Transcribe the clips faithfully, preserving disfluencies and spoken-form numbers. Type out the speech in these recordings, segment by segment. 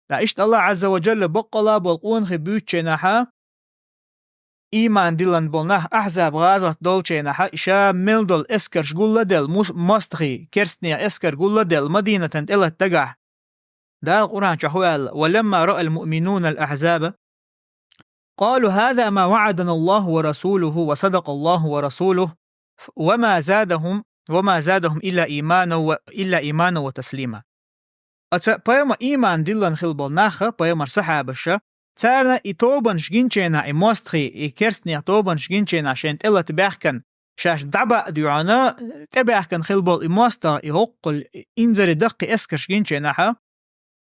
ТӀаккха иштта Аллах Азза ва Джалла баккъала болу къонахий буьйцучу хенахьа, ийман диллина болу нах Ахьзаб гӀазот долчу хенахьа, ша мел долу эскарш гулладелла, мус-, мостагӀий, керстанех эскар гулладелла, Мадинатан тӀелата дагахь. Дала Къуръан чохь хӀун аьлла: «ولما رأى المؤمنون الأحزاب قالوا هذا ما وعدنا الله ورسوله وصدق الله ورسوله وما زادهم، وما زادهم إلا إيمانا و، إلا إيمانا وتسليما». Оцу пайхамар ийман диллина хилла болу нах, пайхамар сахьабаш, царна и тобанаш гинчу хенахь, и мостагӀий, и керстанех тобанаш гинчу хенахь шайна тӀелата баьхкина, шаьш дӀабаъ дуьхьал, тӀебаьхкина хилла болу и мостагӀа, и хӀоккхул инзаре даккхий эскарш гинчу хенахьа,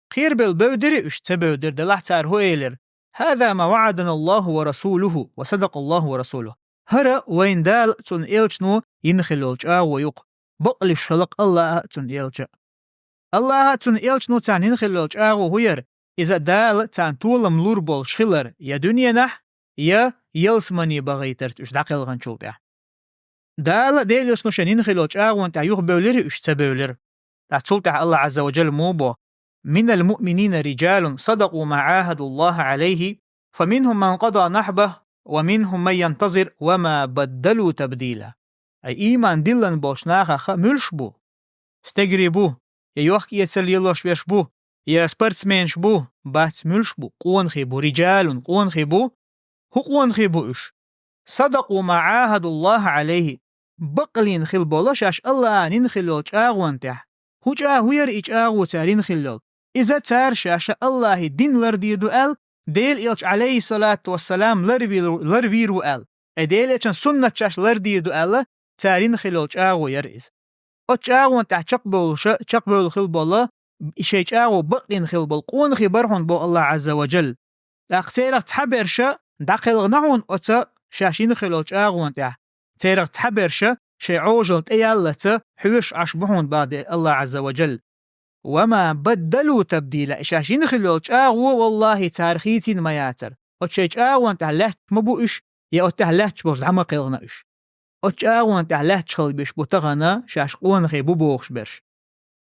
кхерабелла бевдира уьш, ца бевдира, делахь цара хӀун элира: «هذا ما وعدنا الله ورسوله وصدق الله ورسوله». ХӀара вайн Дала а, цуьнан элчано йина хилла йолу чӀагӀо ю-кх, бакълуьйш хилла-кх Аллах а, цуьнан элча а. Аллах а, цуьнан элчано царна йина хилла йолу чӀагӀо хӀун яра? Иза Дала царна толам лур болуш хилар я дуьненахь, я ялсамане бахийтарца уьш дӀакхелхинчул тӀаьхьа. Дала а, Делан элчано шайна йина хилла йолу чӀагӀонна тӀехь юхабевлира уьш, ца бевлира. ТӀаккха цул тӀаьхьа Аллах Азза ва Джалла муха бо: «من المؤمنين رجال صدقوا ما عاهدوا الله عليه فمنهم من قضى نحبه ومنهم من ينتظر وما بدلوا تبديلا». Ай, ийман диллина болчу нахах муьлш бу? Стегарий бу, я йохк-эцар лелош берш бу, я спортсменаш бу? Бац, муьлш бу? Къонахий бу, رجال, къонахий бу. ХӀун къонахий бу уьш? «صدقوا ما عاهدوا الله عليه». Бакълийна хилла болу шаьш Аллахьан йина хилла йолу чӀагӀонна тӀехь. ХӀун чӀа-, хӀун яра и чӀагӀо цара йина хилла йолу? Иза цара шаьш Аллахьан дин лардийр ду аьлла, Делан элча, Ӏалайхиссалату вассалам, ларвийр-, ларвийр ву аьлла. Ай, Делан элчан суннат шаьш лардийр ду аьлла, цара йина хилла йолу чӀагӀо яра иза. Оцу чӀагӀонна тӀехь чекхбевлуша, чекхбевлла хилла болу, и шайн чӀагӀо бакъйина хилла болу къонахий бара хьуна боху Аллах Азза ва Джалла. ТӀаккха церах цхьаберш дӀакхелхина хьуна оцу шаьш йина хилла йолу чӀагӀонна тӀехь. Церах цхьаберш шайн Ӏожалла тӀеяллалц хьоьшуш Ӏаш бу хьуна боху Аллах Азза ва Джалла. «وما بدلوا تبديلا». И шаьш йина хилла йолу чӀагӀо, валлахӀи, цара хийцина ма яцара. Оцу шайн чӀагӀонна тӀехь лаьтташ ма бу уьш, я оцу тӀехь лаьтташ болуш дӀа ма кхелхина уьш. Оцу чӀагӀонна тӀехь лаьтташ хила берш бу тахана шаьш къонахий бу бохуш берш.